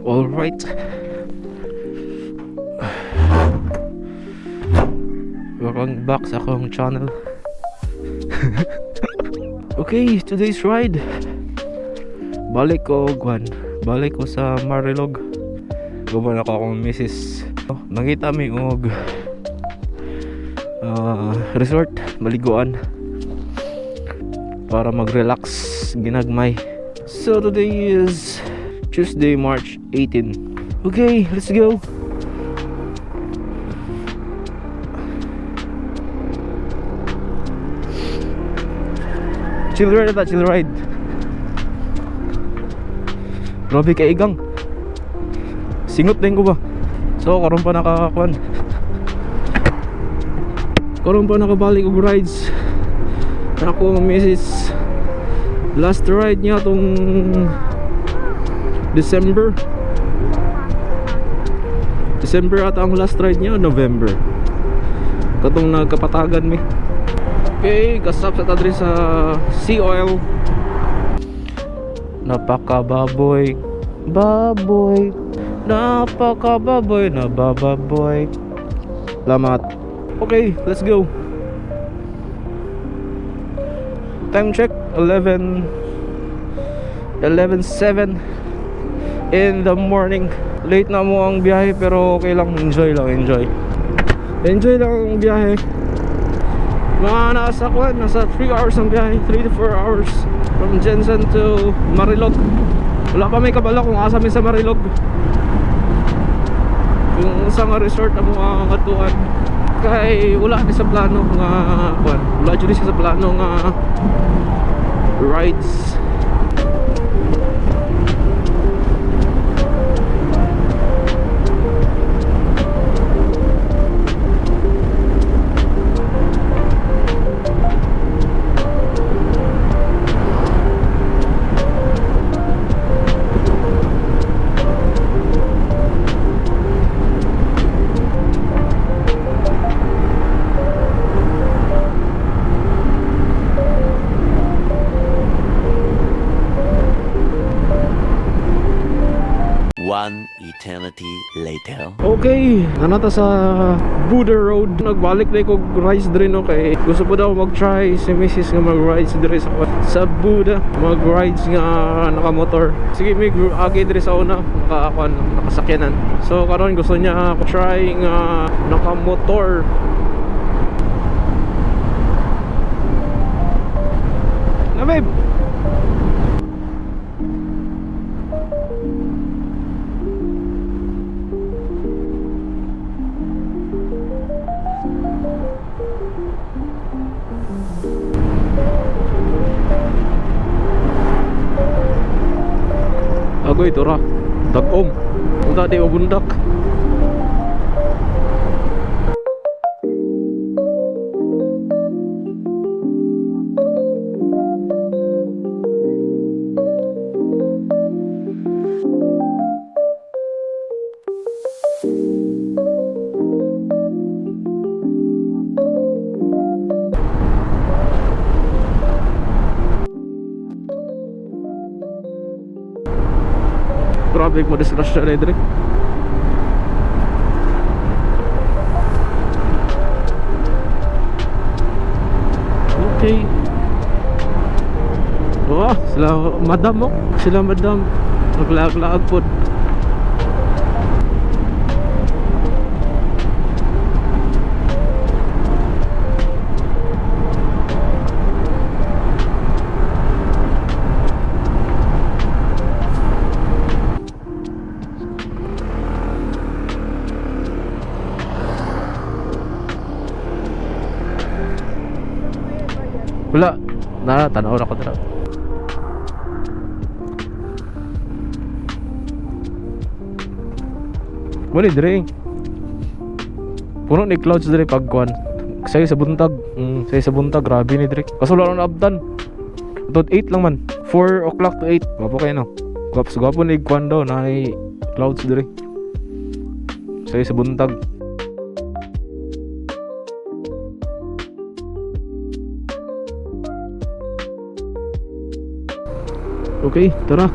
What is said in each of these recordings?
Alright. Welcome back sa akong channel. Okay, today's ride. Balik ko Gwan. Balik ko sa Marilog. Guman ako akong misis. Nangita mi og resort, maliguan para mag-relax ginagmay. So today is Tuesday, March 18. Okay, let's go. Chill ride ta, chill ride. Grabe kay igang. Singot din ko ba? So karon pa nakakuan. Karon pa nakabalik og rides. Ako ang misis, last ride niya tong December. December ata ang last ride niya, November. Katong nagkapatagan mi. Okay, kasap sa tadri sa Sea Oil. Napakababoy. Baboy. Napakababoy na bababoy. Salamat. Okay, let's go. Time check, 11:07 in the morning. Late na mo ang biyahe pero okay lang, enjoy lang, enjoy. Enjoy lang ang biyahe. Mga nasa kwan, nasa 3 hours ang biyahe, 3 to 4 hours from Jensen to Marilog. Wala pa may kabalo kung asa mi sa Marilog. Kung sa nga resort amo ang katuan. Kay wala ni sa plano nga kwan, wala jud ni siya sa plano nga rides. One eternity later. Okay, nanata sa Buda Road. Nagbalik na ko rides diri no kay gusto po daw mag-try si Mrs. nga mag-rides diri sa Buda, mag-rides nga nakamotor. Sige, may agi diri sa una, nakakuan, nakasakyanan. So karon gusto niya try nga nakamotor. Na babe. Agoy tura. Dagom. Unta di mabundak. Grabe mo disgrasya na dire. Okay. Oh, sila madam oh. Sila madam. Naglaag-laag pod. Wala. Na, tanaw na ko dira. Wala dire. Puno ni clouds dire pag kuan. Sayo sa buntag. Sayo sa buntag grabe ni dire. Kaso wala na abdan. Tot 8 lang man. 4 o'clock to 8. Gwapo kayo no. Gwapo gwapo ni kuan daw na clouds dire. Sayo sa buntag. Okay, tara.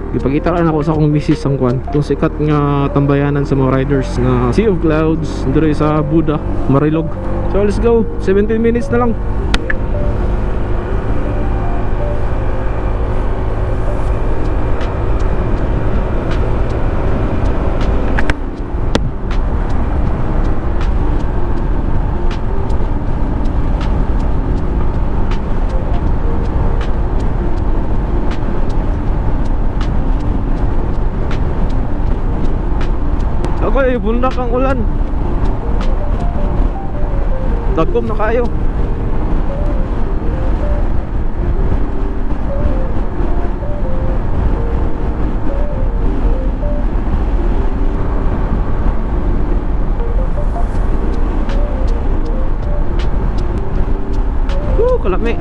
Gipakita lang ako sa akong misis ang kwan. Itong sikat nga tambayanan sa mga riders nga Sea of Clouds diri sa Buda, Marilog. So let's go. 17 minutes na lang. Ako bundak ang ulan. Dagkom na kayo. Woo, kalami.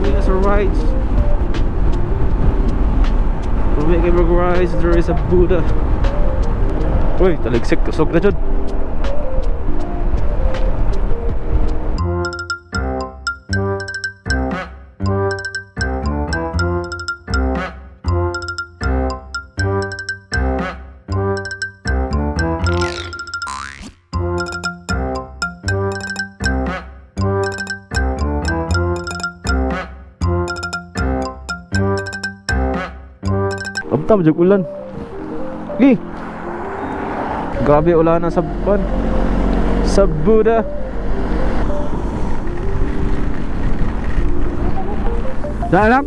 Uwi na sa rides. Lami kay mag rides. There is a Buddha. Uy, taligsik. Kusog na dyan. Abta, medyo ulan. Gi. Grabe ulan na sa ban. Sa Buda. Daan lang.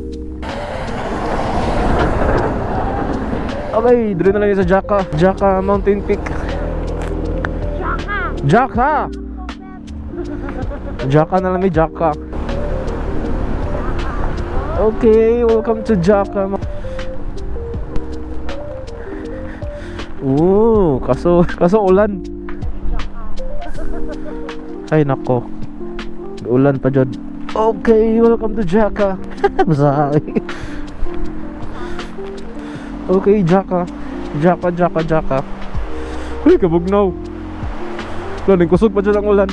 Okay, dito na lang yun sa Jaka. Jaka Mountain Peak. Jaka! Jaka! Jaka na lang may Jaka. Okay, welcome to Jaka. Oo, kaso ulan. Ay nako. Ulan pa jud. Okay, welcome to Jaka. Basta. Okay, Jaka. Jaka, Jaka, Jaka. Uy, kabugnaw. Ulan, kusog pa dyan ang ulan.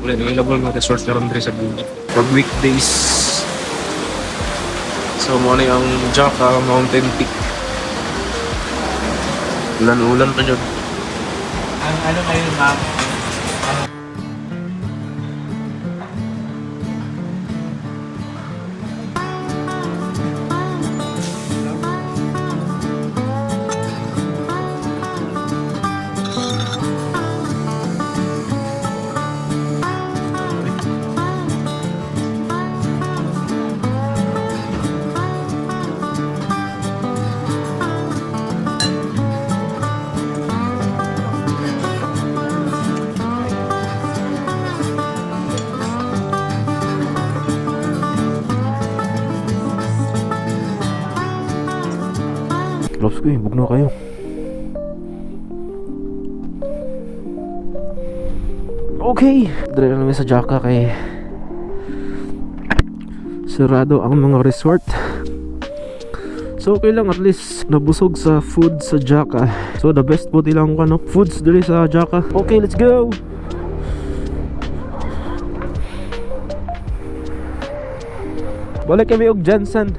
Wala, available nga resort karon diri sa Buda. Pag weekdays. So, mo na ang Jaka Mountain Peak. Ulan-ulan pa dyan. Ang ano ngayon, ma'am? Loves ko eh, bugno kayo. Okay, dire na namin sa Jaka kay sarado ang mga resort. So okay lang, at least nabusog sa food sa Jaka. So the best po nilang ano, foods diri sa Jaka. Okay, let's go. Balik kami og Jensen.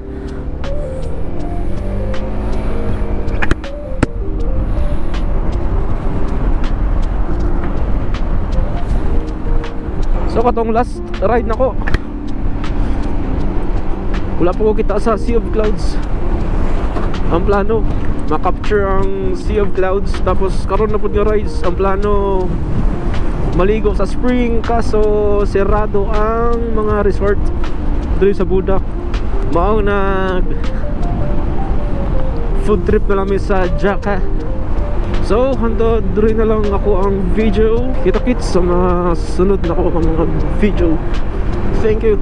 So katong last ride nako. Wala pa ko kita sa Sea of Clouds. Ang plano, ma-capture ang Sea of Clouds, tapos karon na pud nga rides. Ang plano maligo sa spring, kaso serado ang mga resort diri sa Budak. Mao nag food trip na lang mi sa Jaka. So, hanggang diri na lang ako ang video. Kita kits sa mga sunod na ko mga video. Thank you.